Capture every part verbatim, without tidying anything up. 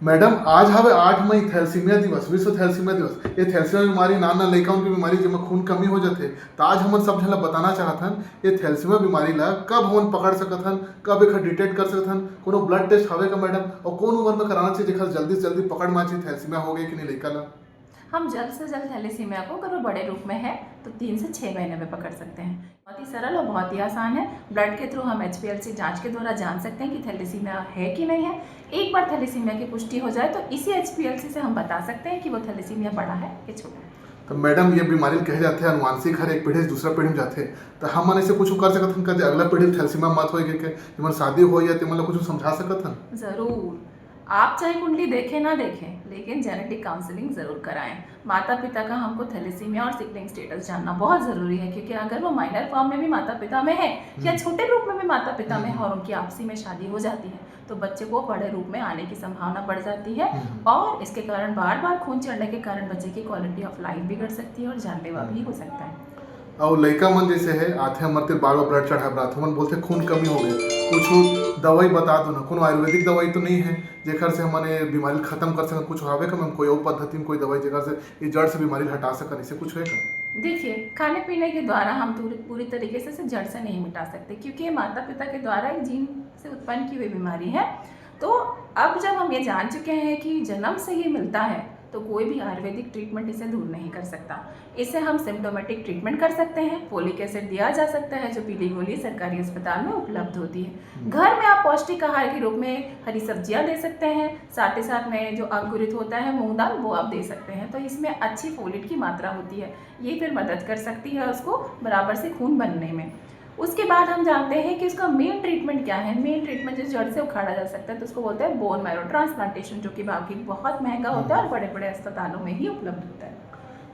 Madam, आज हवे आठ मई, थैलेसीमिया दिवस, विश्व थैलेसीमिया दिवस। ये थैलेसीमिया बीमारी नान नान लइका मन के बीमारी, जेमा खून कमी हो जाथे। त आज हमन सब झन ला बताना चाहत हन, ये थैलेसीमिया बीमारी ला कब हमन पकड़ सकत हन, कब एखर डिटेक्ट कर सकत हन, कोनो ब्लड टेस्ट हवे का मैडम, और कौन उम्र में कराना चाहिए जेखर जल्दी से जल्दी पकड़ में आ जाए थैलेसीमिया हो गए कि नहीं लइका ला? हम जल्द से जल्द थैलेसीमिया को, अगर वो बड़े रूप में है, तो तीन से छः महीने में पकड़ सकते हैं। बहुत ही सरल और बहुत ही आसान है। ब्लड के थ्रू हम एचपीएलसी जांच के द्वारा जान सकते हैं कि थैलेसीमिया है कि नहीं है। एक बार थैलेसीमिया की पुष्टि हो जाए, तो इसी एचपीएलसी से हम बता सकते हैं कि वो थैलेसीमिया बड़ा है कि छोटा है। तो मैडम, ये बीमारी कहे जाथे अनुवांशिक हर, एक पीढ़ी से दूसरा पीढ़ी में जाथे, तो हमन ऐसे कुछ कर सकत हन का जे अगला पीढ़ी थैलेसीमिया मत होए के, जेमन शादी हो या तेमन ला कुछ समझा सकत हन? जरूर। आप चाहे कुंडली देखें ना देखें, लेकिन जेनेटिक काउंसलिंग जरूर कराएं। माता पिता का हमको थैलेसीमिया और सिबलिंग स्टेटस जानना बहुत जरूरी है, क्योंकि अगर वो माइनर फॉर्म में भी माता पिता में है या हम्म। छोटे रूप में भी माता पिता में है हम्म। और उनकी आपसी में शादी हो जाती है, तो बच्चे को बड़े रूप में आने की संभावना बढ़ जाती है हम्म। और इसके कारण बार बार खून चढ़ने के कारण बच्चे की क्वालिटी ऑफ लाइफ बिगड़ सकती है और जानलेवा भी हो सकता है। और लइका मन जैसे है, आथे हमर तीर बार बार ब्लड चढ़ाए बर आथे, हमन बोलथे खून कमी हो गए, कुछ दवाई बता दो ना, कोनो आयुर्वेदिक दवाई तो नहीं है जेकर से हमन ये बीमारी खत्म कर सकन? कुछ हवे का मैम, कोई और पद्धति में कोई दवाई जेकर से ये जड़ से बीमारी हटा सकन, ऐसे कुछ है का? देखिए, खाने पीने के द्वारा हम पूरी पूरी तरीके से इसे जड़ से नहीं मिटा सकते, क्योंकि ये माता पिता के द्वारा एक जीन से उत्पन्न की हुई बीमारी है। तो अब जब हम ये जान चुके हैं कि जन्म से ये मिलता है, तो कोई भी आयुर्वेदिक ट्रीटमेंट इसे दूर नहीं कर सकता। इसे हम सिम्टोमेटिक ट्रीटमेंट कर सकते हैं। फोलिक एसिड दिया जा सकता है, जो पीली गोली सरकारी अस्पताल में उपलब्ध होती है। घर में आप पौष्टिक आहार के रूप में हरी सब्जियां दे सकते हैं, साथ ही साथ में जो अंकुरित होता है मूंग दाल, वो आप दे सकते हैं। तो इसमें अच्छी फोलेट की मात्रा होती है, ये फिर मदद कर सकती है उसको बराबर से खून बनने में। उसके बाद हम जानते हैं कि उसका मेन ट्रीटमेंट क्या है। मेन ट्रीटमेंट जो जड़ से उखाड़ा जा सकता है, तो उसको बोलते हैं बोन मैरो ट्रांसप्लांटेशन, जो कि बाकी बहुत महंगा होता है और बड़े बड़े अस्पतालों में ही उपलब्ध होता है।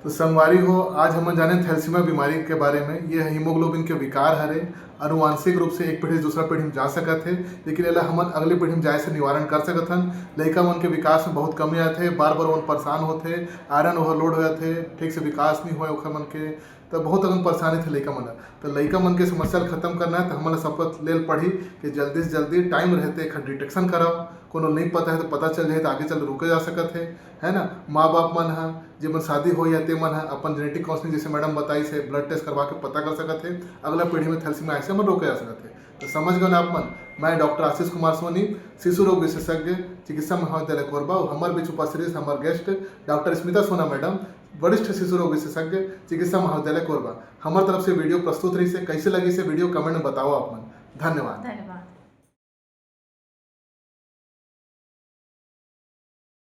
तो संगवारी हो, आज हमन जाने थैलेसीमिया बीमारी के बारे में। ये हीमोग्लोबिन के विकार हरे, अनुवांशिक रूप से एक पीढ़ी से दूसरा पीढ़ी में जा सकत है, लेकिन एला हमन अगली पीढ़ी में जाए से निवारण कर सकत हन। लइका मन के विकास में बहुत कमी आथे, बार बार ओमन परेशान होथे, आयरन ओवरलोड हो जाथे, ठीक से विकास नहीं होए ओखर मन के, तो बहुत अकन परेशानी थे लइका मन ला। तो लइका मन के समस्या ल खत्म करना है, तो हमन ला शपथ लेल पड़ही कि जल्दी से जल्दी टाइम रहते एखर डिटेक्शन कराओ। कोनो नहीं पता है तो पता चल जाए तो आगे चल रोके जा सकत है, है ना? माँ बाप मन ह, जेमन शादी हो या ते मन ह अपन जेनेटिक काउंसलिंग, जैसे मैडम बताइस है, ब्लड टेस्ट करवा के पता कर सकत है, अगला पीढ़ी में थैलेसीमिया आए से हमन रोके जा सकत है। तो समझ गए ना आप मन, मैं डॉक्टर आशीष कुमार सोनी, शिशु रोग विशेषज्ञ, चिकित्सा महाविद्यालय कोरबा, और हमर बीच उपस्थित हमर गेस्ट डॉक्टर स्मिता सोना मैडम, वरिष्ठ शिशु रोग विशेषज्ञ, चिकित्सा महाविद्यालय कोरबा। हमर तरफ से वीडियो प्रस्तुत रही से, कैसे लगी से वीडियो कमेंट में बताओ आप मन। धन्यवाद। धन्यवाद।